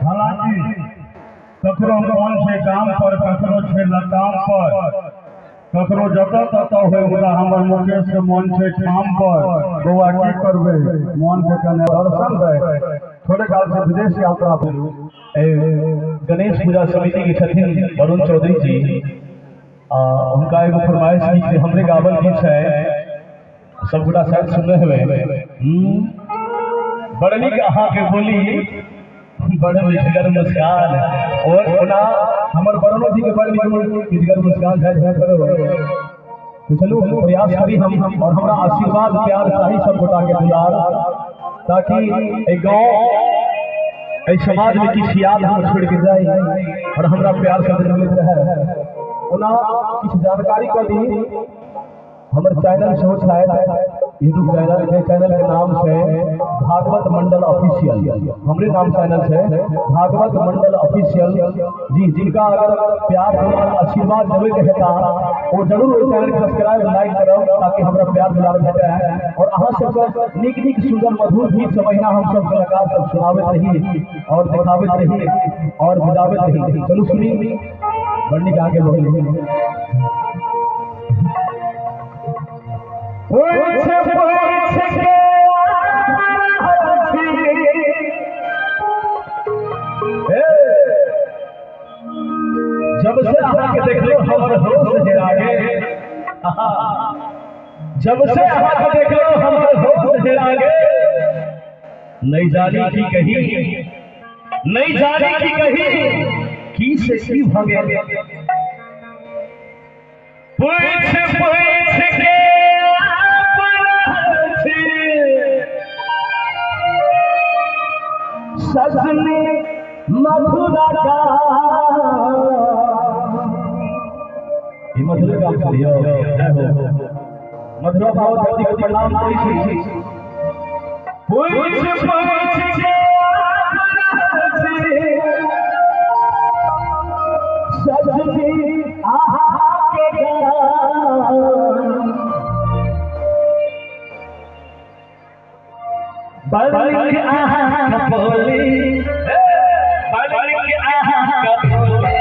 हालांकि ककरो मोन छै गाम पर, ककरो छै लताम पर, ककरो जतऽ ततऽ होइ, मुदा हमर मुकेश के मोन छै ठाम पर। बौआ की करबै, मोन के कने दर्शन दै। थोड़े काल से विदेश यात्रा भेल। गणेश पूजा समिति के छथिन वरुण चौधरी जी, आ हुनका एगो फरमाइश गीत छै, हमरे गावल गीत छै, सब गोटा शायद सुनने हेबै। बड़ नीक अहाँके बोली, बड़ मिठगर मुस्कान। और ओना हमर वरुणो जी के बड़ नीक मिठगर मुस्कान शायद है करो। तो चलू प्रयास करी हम, और हमरा आशीर्वाद प्यार चाही सब गोटा के दुलार, ताकि एहि गाँव एहि समाज में किछु याद हम छोड़ के जाई और हमरा प्यार से मिलैत रहे। ओना किछु जानकारी कऽ दी, हमर चैनल सेहो छै यूट्यूब चैनल, जे चैनल के नाम छै भागवत मंडल ऑफिशियल, हमरे नाम चैनल छै भागवत मंडल ऑफिशियल जी। जिनका अगर प्यार दुलार आशीर्वाद देवे के हेता वो जरूर ओहि चैनल के सब्सक्राइब लाइक करब, ताकि हमरा प्यार दुलार भेटे और अहाँ सबके नीक नीक सुंदर मधुर गीत सब अहिना हम सब कलाकार सब सुनाबैत रही और देखाबैत रही और बजाबैत रही। चलू सुनी, बड़ नीक आगे बढ़ी। पूछ पूछ के जब से अहाँ के देखलो हमर होश हेरा गेल, जब से अहाँ के देखलो हमर होश हेरा गेल, नहीं जानी की कही, नहीं जानी की कही, की से की भऽ गेल। पूछ पूछ के सजनी मधुरा का ई मधुरा गाम छलियो, जय हो मधुरा बाबा धरती के प्रणाम करै छी। पूछ पूछ के सजनी आहा के बड़ आहा बोली, बड़ आहा बोली,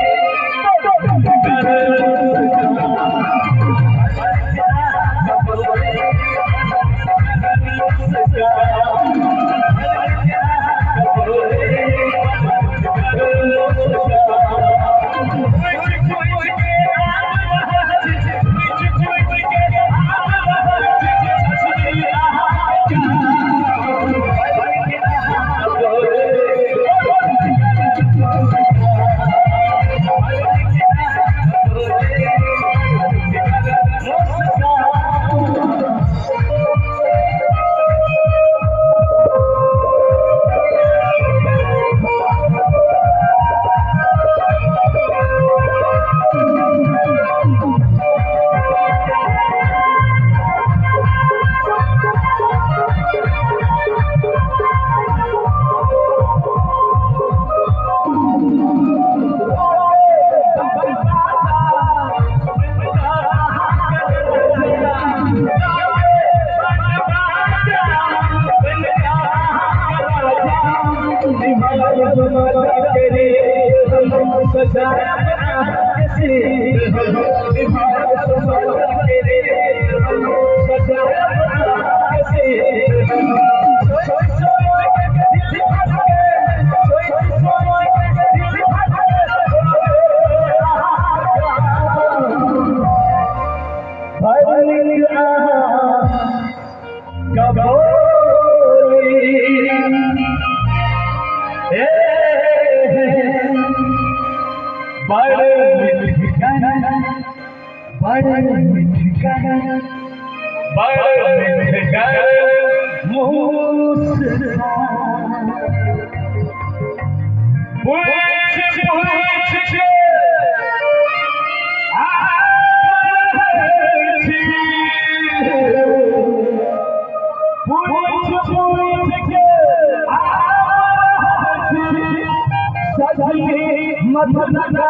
मधुरा।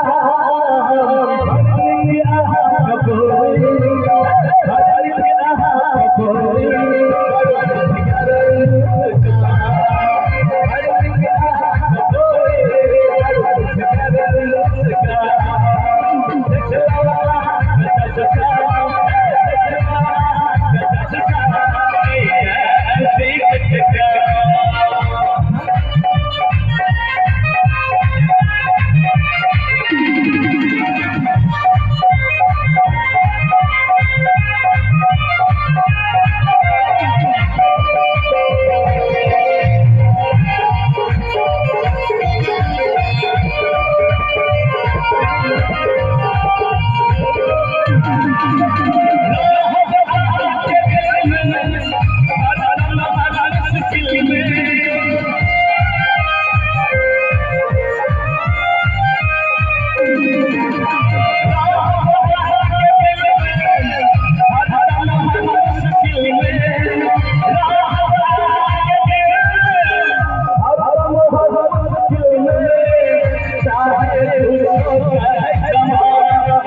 मुश्किल में चाहे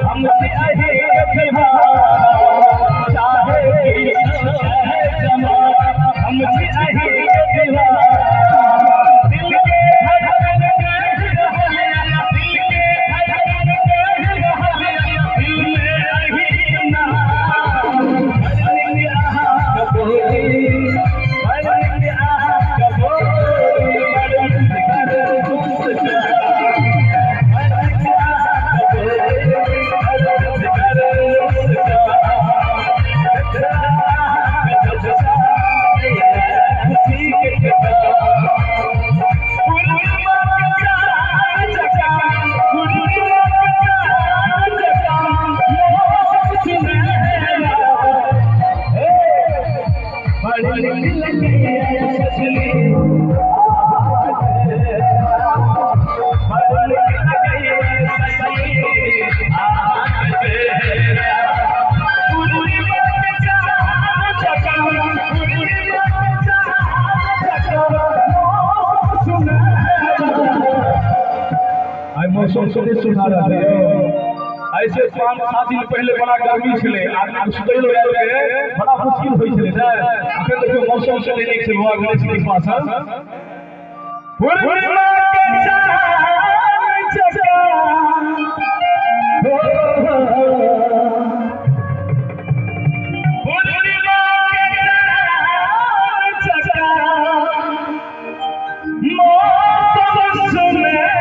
हम मौसम से सुना रहे ऐसे 5-7 दिन पहले बड़ा गर्मी छले, आदमी सुतैलो के बड़ा मुश्किल होई छले ने। अखन देखियो मौसम से नीक छै भगवान गणेश के कृपा से। पूर्णिमा के चाँद चका पूर्णिमा के चाँद चका मौसम सुनहरा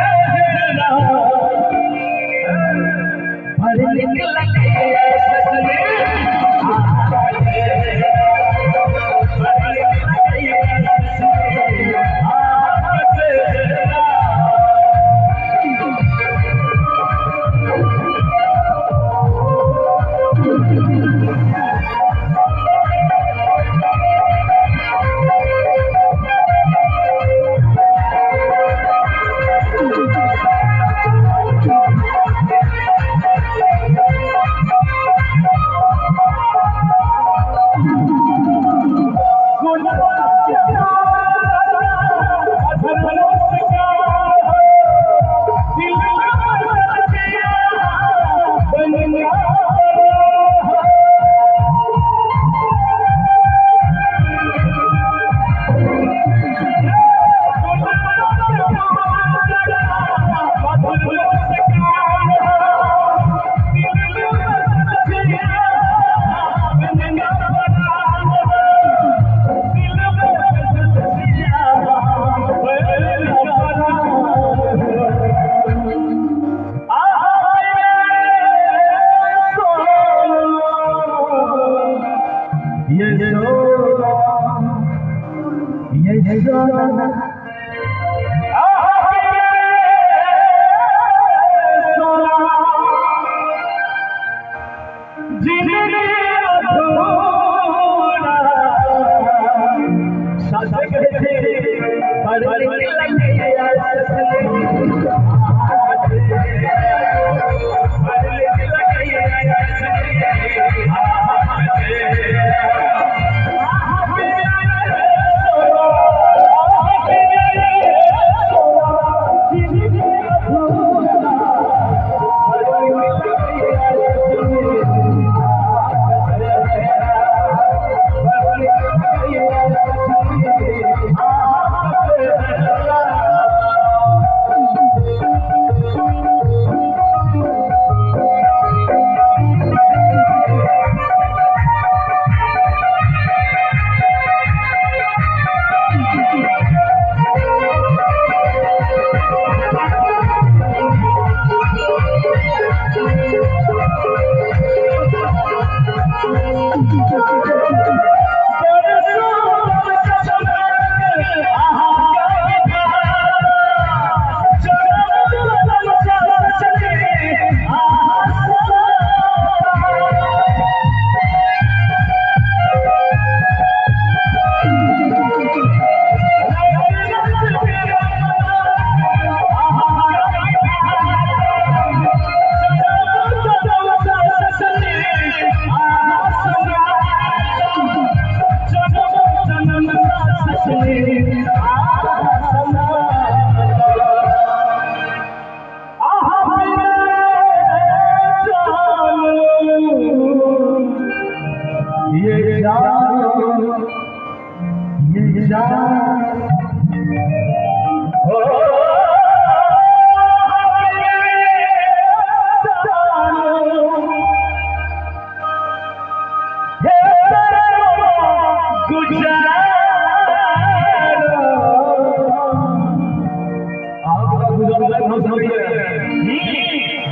भऽ सकैए।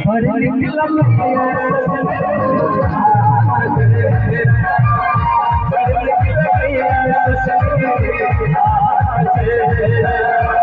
बड़ नीक लगैए। बड़ नीक लगैए।